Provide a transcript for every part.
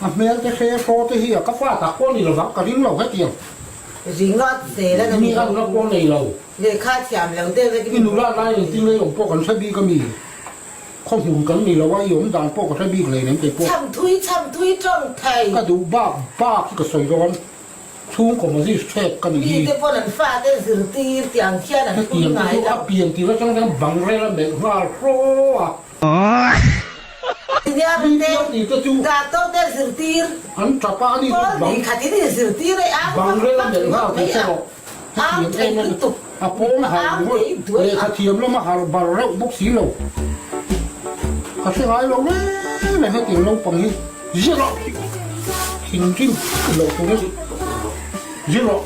A hmel te hre hraw te hi a ka fa tak pawh ni lovang ka ring lo hetiang. Ringawt zel a Mi anna pawh nei lo. Lehkha thiam lo deuh vek I nula lai engtin ngei awm pawh kan hre bik a mi. Khaw hmun kan ni lo a i awm dan pawh ka hre bik hleinem kei pawh. Chham thui chham thui tawng thei. Ka duh bak bak hi ka sawi dawn. Chhungkaw magistrate ka nih hi. Mite pawn an fate zirtir tiang khian an phun Hetiang te ngai chu lo. a pian tir atang hian bang rel a melh nghal hraw a. Senior Mi te, pian tir te chu. Doctor te zirtir. An tap a, ani chu Pawl bang hnih khat in in zirtir e ang bang vak rel a vak melh nghal ringawt mai thei a. rawh. Ang Hetiang thei em em lutuk. a pawng A har ang ringawt. thei duai a. Lehkha thiam lama har bar reuh bawk si lo. Ka hre ngai lo reng reng hetiang naupang hi. Zir rawh! Thinrim loh tur a zir rawh.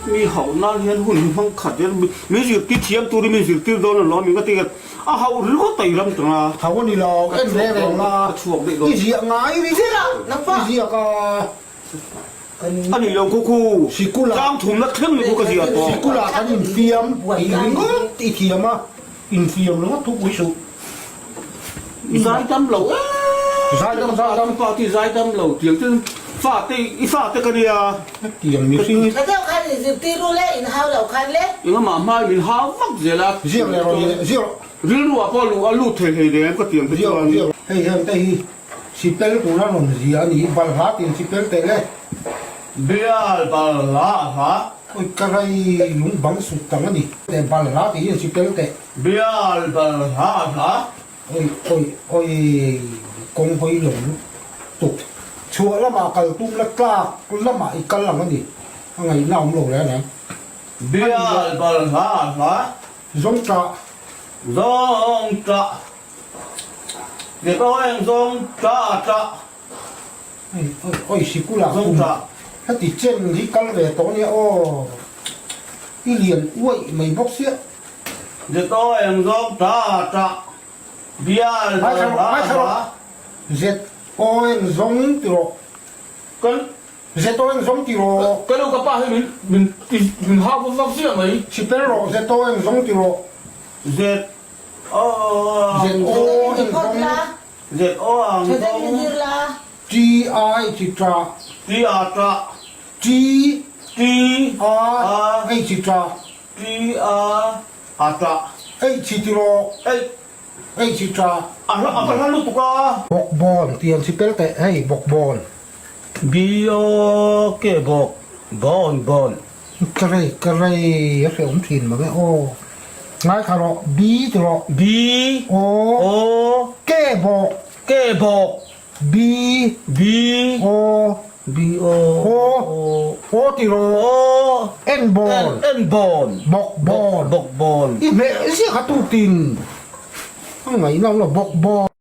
Mi hauh nan hian hun hi hmang khat hian min zirtir thiam turin min zirtir dawn a lawm in ka ti a, a hauh ringawt a i ram tang a. Hauh a ni lo, en reng reng la, i ziah ngai ri i ziak a. A ni lo khu khu, Sikula tlang thumna thleng ni khu ka ziah tawh. Sikula kan infiam tih ringawt i thiam a. Infiam ringawt thu pui suh. I zaidam lo em. Zaidam zaidam. Pa ti zaidam lo tiang chuan fate i fate ka nia. Hetiang mihring. Tha deuh khan in zirtir ru le in hau lo khan le. Engah hmai min hau vak zel a. Ziak leh rawh ni ziak rawh. Rilru ah pawh luh a lut thei hlei reng ka tiang te chuan. Ziak ziak. Hei heng te hi sipel tura rawn zia a ni balhla tin sipel teh le. Bial balhla a hla. Oi ka rai lung bang sut tang a ni. Teh balhla tih in sipel teh. Bial balhla a hla. Oi oi oi kawng hawi lo tuk. Chhuah lamah kal tum la tlak lamah i kal ang a ni. A ngaihna awm lo reng reng. Bial balhla a hla. Zawng tah. Zawng tah. Ni pawh eng zawng tah tah. Oi sikula kum heti chen hi kal ve tawh nia aw i lian uaih mai bawk sia. Zetaw eng zawng ta ta bial hla hla. Zet aw eng zawng ti rawh. Kan. Zet aw eng zawng ti rawh. Ka nu ka pa hi min min min hau vak vak ziah mai. Sipel rawh zet aw eng zawng ti rawh. Zet aw Zet aw eng zawng. Zet aw ang zawng. T I chi tra. T A tra. T T A H chi tra. T A A tra. H chi ti rawh. H H chi tra. A hla a hla lutuk a. Bawkbawn tih an chi pel teh hei bawkbawn. B O K bawk bawn bawn. Ka rei ka rei a hrehawm thin mang e aw. Ngaithla rawh B ti rawh. B O O K bawk. K bawk. B B O B O O O ti rawh. O N bawn. N bawn. Bawk bawn. Bawk bawn. I hmeh ziak a tukin. A ngaihna awm lo bawk bawn.